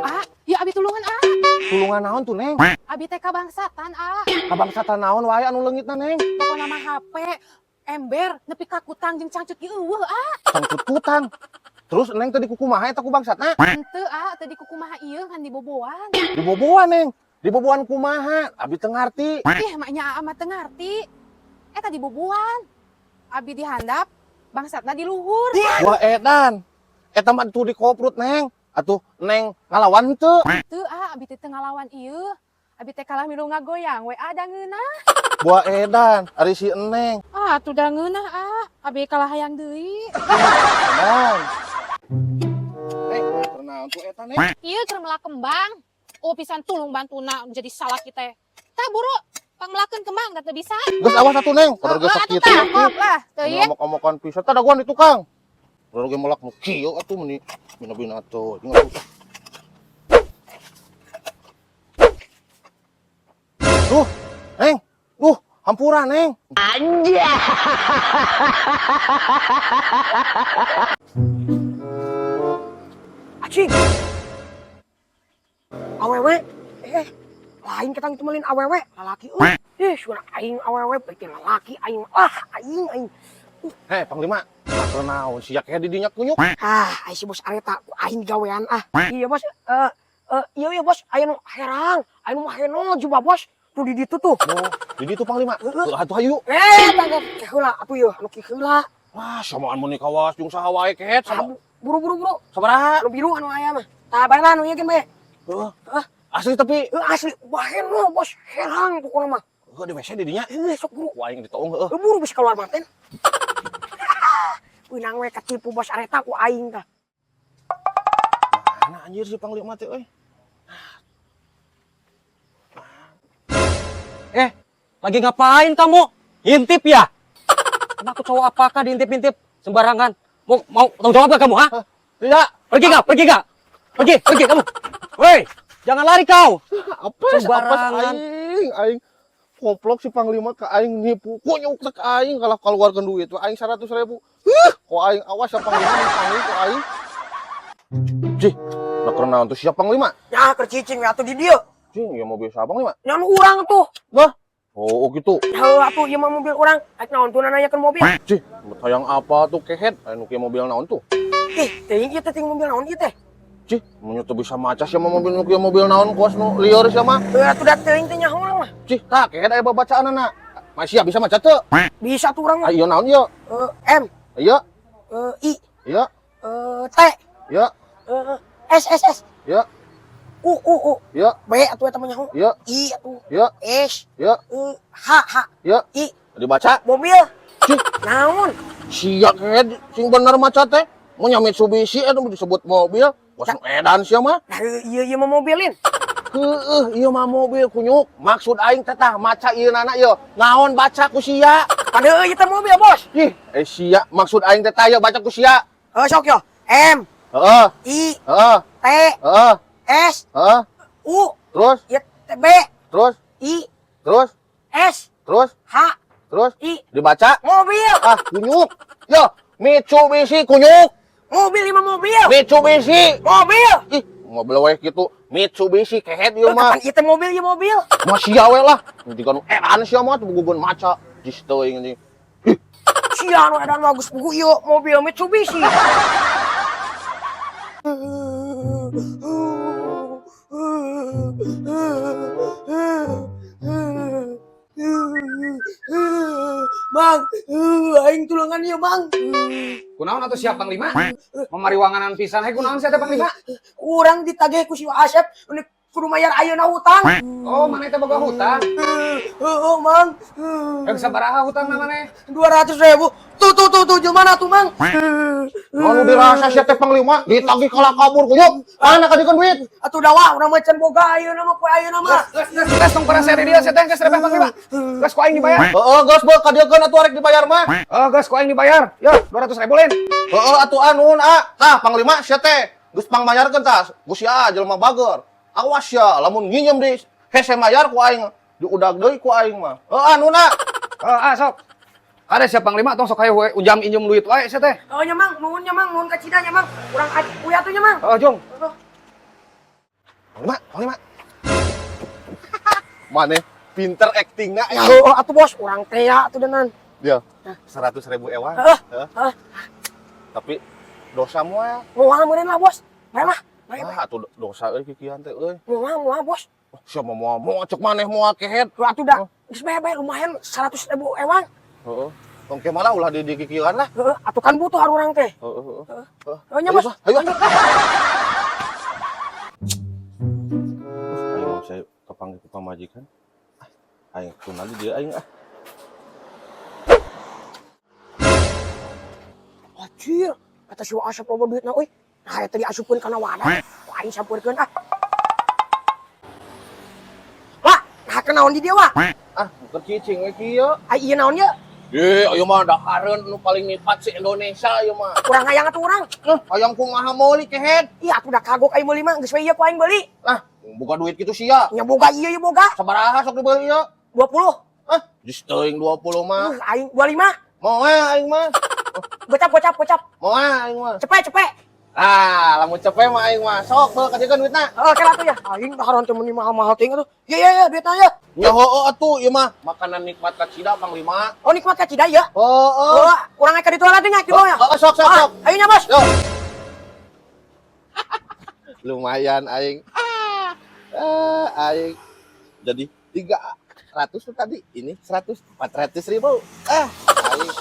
Ah, ya abi tulungan ah. Tulungan naon tuh, Neng? Abi teh kabangsatan ah. Kabangsatan naon wae anu leungitna, Neng? Pokokna mah HP, ember, nepi ka kutang jeung cangcut ge euweuh ah. Cangcut kutang. Terus Neng tadi kukumaha eta ku bangsatna? Henteu ah, tadi kukumaha ieu ngan diboboan. Diboboan, Neng. Diboboan kumaha? Abi teu ngarti. Ih, maknya aa mah teu ngarti. Eta diboboan. Abi dihandap, bangsatna di luhur. Wah, edan. Eta mah tuh dikoprut, Neng. Atuh Neng ngalawan henteu? Teu ah, abi teh teu ngalawan ieu. Abi teh kalah milu ngagoyang we ah, da ngeunah. Buah edan, ari si Neng. Ah, atuh da ngeunah ah. Abi kalah hayang deui. Edan. Neng, naon tuh eta, Neng? Ieu keur melak kembang. Oh pisan tulung bantuna jadi salah kita. Tah buru, pangmelakeun kembang da teu bisa. Geus awas atuh, Neng. Padahal geus Heeh, atuh sakitu. tah, kop lah. Teu ieu. Ngomong-ngomongan pisan tah dagoan di tukang. Baru ge melak nu kieu atuh meni bina-bina atuh. Ingat atuh. Duh, Neng. Duh, hampura, Neng. Acing. Awewe, eh, lain ketang temelin awewe, lalaki euy. Ih, suara aing awewe bikin lalaki aing ah, aing aing. Hei, Panglima. Keur naon sia kayak di dinya kunyuk? Ah, ai si bos Areta ku aing gawean ah. Iya bos, eh eh iya iya bos, aya nu herang, aya nu maheno juga bos. Tuh di ditu tuh. Oh, di ditu, Panglima. Heeh. Heuh, atuh hayu. Eh, tangga heula atuh ieu, anu kieu heula. Wah, samaan mun kawas jeung saha wae kehet Ah, sama. Buru buru buru. Sabaraha? Anu biru anu aya mah. Tah bae lah anu ieu keun bae. Heeh. Hah? Asli tapi Heuh, asli maheno bos, herang pokona mah. Heuh, di WC di dinya. Heuh, sok buru. Ku aing ditoong heueuh. Heuh, buru bisa keluar maten. Winang we ketipu bos Areta ku aing tah. Mana anjir si Panglima teh euy? Eh, lagi ngapain kamu? Intip ya? Emang aku cowok apakah diintip-intip sembarangan? Mau mau tanggung jawab gak kamu, ha? Tidak. Pergi gak? Pergi gak? Pergi, pergi kamu. Woi, jangan lari kau. Apes, apes Sembarangan. Aing, aing koplok si Panglima ke aing nipu. Kunyuk teh ka aing kalah keluarkeun duit we aing 100 ribu. Huh, kok aing awas ya Panglima panggil ku aing. Cih, lah keur naon tuh siap Panglima? Ya keur cicing we atuh di dieu. Cih, ya mobil siapa, Panglima? Nya nu urang tuh. Lah. Oh, oh gitu. Heuh atuh ieu mah mobil urang. Rek naon tuh nanyakeun mobil. Cih, hayang apa tuh kehet? Aya nu kieu mobil naon tuh? Ih, teuing ieu teh ting mobil naon ieu teh. Cih, mun teu bisa maca sia mah mobil nu kieu mobil naon kuas nu lieur sia mah. Heuh atuh da teuing teh nyaho urang mah. Cih, tah kehet aya babacaanana. Masih bisa maca teu? Bisa tuh urang mah. Ayo naon ieu? Eh, M, Iya, eh, I, iya, eh, T, iya, eh, S S S, iya, U U U, iya, B atuh eta mah nyaho. iya, I atuh, iya, S, iya, eh, H H, iya. I, Dibaca. Mobil. Cih, Naon? Sia kehed sing bener maca teh. Mau Mitsubishi eta disebut mobil. Was nu edan sia mah. Nah, ieu ieu mah mobilin. Heueuh, ieu mah mobil kunyuk. Maksud aing teh tah maca ieu nana ieu. Naon baca ku sia? Padahal ieu teh mobil, Bos. Ih, eh sia maksud aing teh tah ieu baca ku sia. Heuh sok yo. M, Heeh, I, heeh, T, heeh, S, heeh. U, Terus, ieu teh B, terus, I, terus, S, terus, H, terus. I. Dibaca. Mobil. Ah, kunyuk. Yo, Mitsubishi kunyuk. Mobil lima mobil. Mitsubishi. Mobil. Ih, mobil we gitu. Mitsubishi kehed ieu Heuh, mah. kapan ieu teh mobil ieu mobil? Mah sia we lah. Jika nu edan sia mah tuh bugugeun maca. Jis teuing anjing. Sia nu edan mah geus buku ieu mobil Mitsubishi. Bang, aing tulungan ieu, Bang. Kunaon atuh siap Panglima? Mamariwanganan pisan he kunaon sia teh Panglima? Urang ditagih ku si Asep, ini kudu mayar ayeuna hutang. Oh, maneh teh boga hutang. Heeh, Mang. Heug sabaraha hutangna maneh? 200 ribu. Tuh tuh tuh tuh mana tuh, Mang? Anu dirasa sia teh Panglima ditagih kalah kabur kunyuk. Mana kadikeun duit? Atuh dawa urang mah can boga ayeuna mah poe ayeuna mah. Geus geus geus tong parasea di dieu sia teh geus rebeh Panglima. Geus ku aing dibayar. Heeh, geus beuh kadiekeun atuh arek dibayar mah. Oh, geus ku aing dibayar. Yo, 200 ribu lain. Heeh atuh anuhun ah. Tah Panglima sia teh geus pangmayarkeun tah. Geus sia jelema bager. Awas ya lamun nginjem di hese mayar ku aing diudag deui ku aing mah. Heeh anuhun ah. Oh, ah sok. Kade sia Panglima tong sok hayu we unjam injum duit wae sia teh. Oh nya Mang, nuhun nya Mang, nuhun kacida nya Mang. Urang uya tuh nya Mang. Heeh, Jung. Panglima, Panglima. Maneh pinter actingna Ya heueuh atuh bos, urang teh ya atuh denan. Dia 100.000 ewang. Heeh. Heeh. Heeh. Tapi dosa moal. Moal meureun lah bos. Bae lah. Bae. Ah, atuh dosa euy kikian teh euy. Moal moal bos. Siapa moal moal cek maneh moal kehed. Lu atuh dah. Geus bae bae lumayan 100.000 ewang. Heeh. Tong ke malah ulah di kikian lah. Heeh, atuh kan butuh urang teh. Heeh, heeh. Heeh. Heeh nya Ayo, bos. Ayo. Ayo saya kepanggil ke pamajikan. Ah, aing tunali dia aing ah. Anjir, kata si Asep loba duitna euy. Nah, eta diasupkeun kana wadah. Ku aing sampeurkeun ah. Wah, nah kenaon di dieu wah? Ah, bukan cicing we kieu. Ai ieu naon ye? Ye, ayo mah dahareun nu paling nikmat si Indonesia ieu mah. Kurang hayang atuh urang. Eh, hayang kumaha meuli kehed. Ih, atuh da kagok aing meuli mah geus we ieu ku aing beuli. Lah, boga duit kitu sia. Nya boga ieu ieu boga Sabaraha sok dibeli ieu? 20. Ah, geus teuing 20 mah. Aing 25. Moal aing mah. Gocap gocap gocap. Moal aing mah. Cepet cepet. Ah, lamun cepet mah aing mah. Sok beuh kajieun duitna. Heeh, kela atuh ya. Aing dahareun teh meuni mahal-mahal teuing atuh. Ye ye ye duitna ye. Nya heueuh atuh ieu mah makanan nikmat kacida Panglima. Oh nikmat kacida ya. Heueuh. Oh, urang ka ditu lah teh nya kitu ya. Heeh, sok sok sok. Ayo nya bos. Yo. Lumayan aing. Ah, aing. Jadi 300 tuh tadi, ini 100, 400.000. Ah, aing.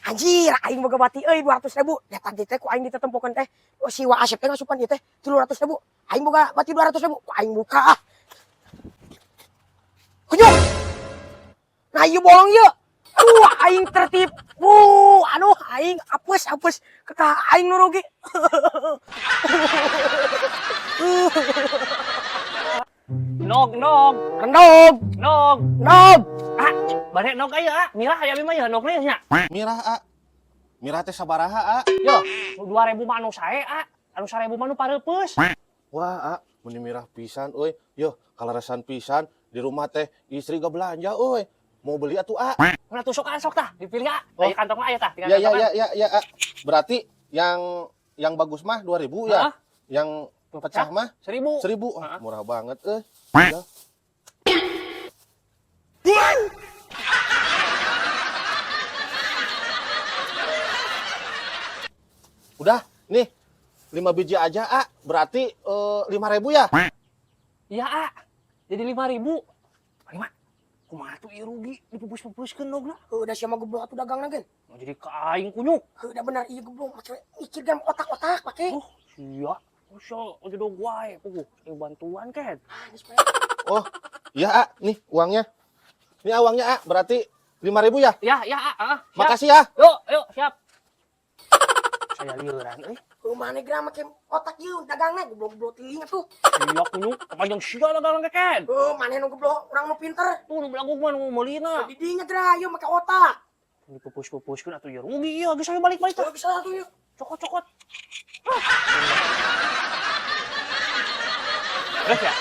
Anjir, aing boga bati euy 200.000. Ya tadi teh ku aing ditetempokeun teh. Oh, si Wa Asep teh ngasupan ieu teh 300.000. Aing boga bati 200.000. Ku aing buka ah. Kunyuk. Nah, ieu bolong ieu. Aing tertipu. Aduh, aing apes-apes kekah aing nu rugi. Nog nog Rendog, nog. nog. Ah, bade nog aya ah. Mirah aya mah ya nogna nya. Mirah, ah. Mirah teh sabaraha, ah? Yo, 2000 mah anu sae ah. Anu 1000 mah nu pareupeus. Wah, ah, meni mirah pisan euy. Yo, kaleresan pisan di rumah teh istri gak belanja euy. Mau beli atuh, ah. Mun atuh sok ah sok tah, dipilih ah. Oh. Aya kantongna aya tah, tinggal Ya ya kantongan. ya ya ya, ah. Berarti yang bagus mah 2000 ya. Heeh. Yang pecah mah 1000. 1000. Wah, Heeh. murah banget euy. Ya. Udah, nih 5 biji aja, ah. Berarti 5.000 ya? Iya, ah. Jadi 5.000. Lima. Kumaha tuh ieu rugi dipupus-pupuskeun nogna. Heuh, da sia mah goblok atuh dagangna gen. Mau jadi ka aing kunyuk. Heuh, da bener ieu goblok make mikir gan otak-otak make. Oh, sia. Oh, sia, jodoh wae puguh. Aing bantuan ken. Ah, geus bae. Oh, iya, ah. Nih uangnya. Ini uangnya, ah. Berarti 5.000 ya? Ya, ya, ah, ah. Siap. Makasih ya. Yuk, yuk, siap. Saya liuran euy. Heuh, maneh geura make otak ieu dagangna goblok-goblok teuing atuh. Sia kunyuk, panjang sia dagang keken. Heuh, maneh nu goblok, urang nu pinter. Tuh nu belagu mah nu meulina. Di dinya geura ieu make otak. Dipupus-pupuskeun atuh ya rugi ieu, geus ayo balik-balik tah. Heuh, bisa atuh ieu. Cokot-cokot. Terus ya?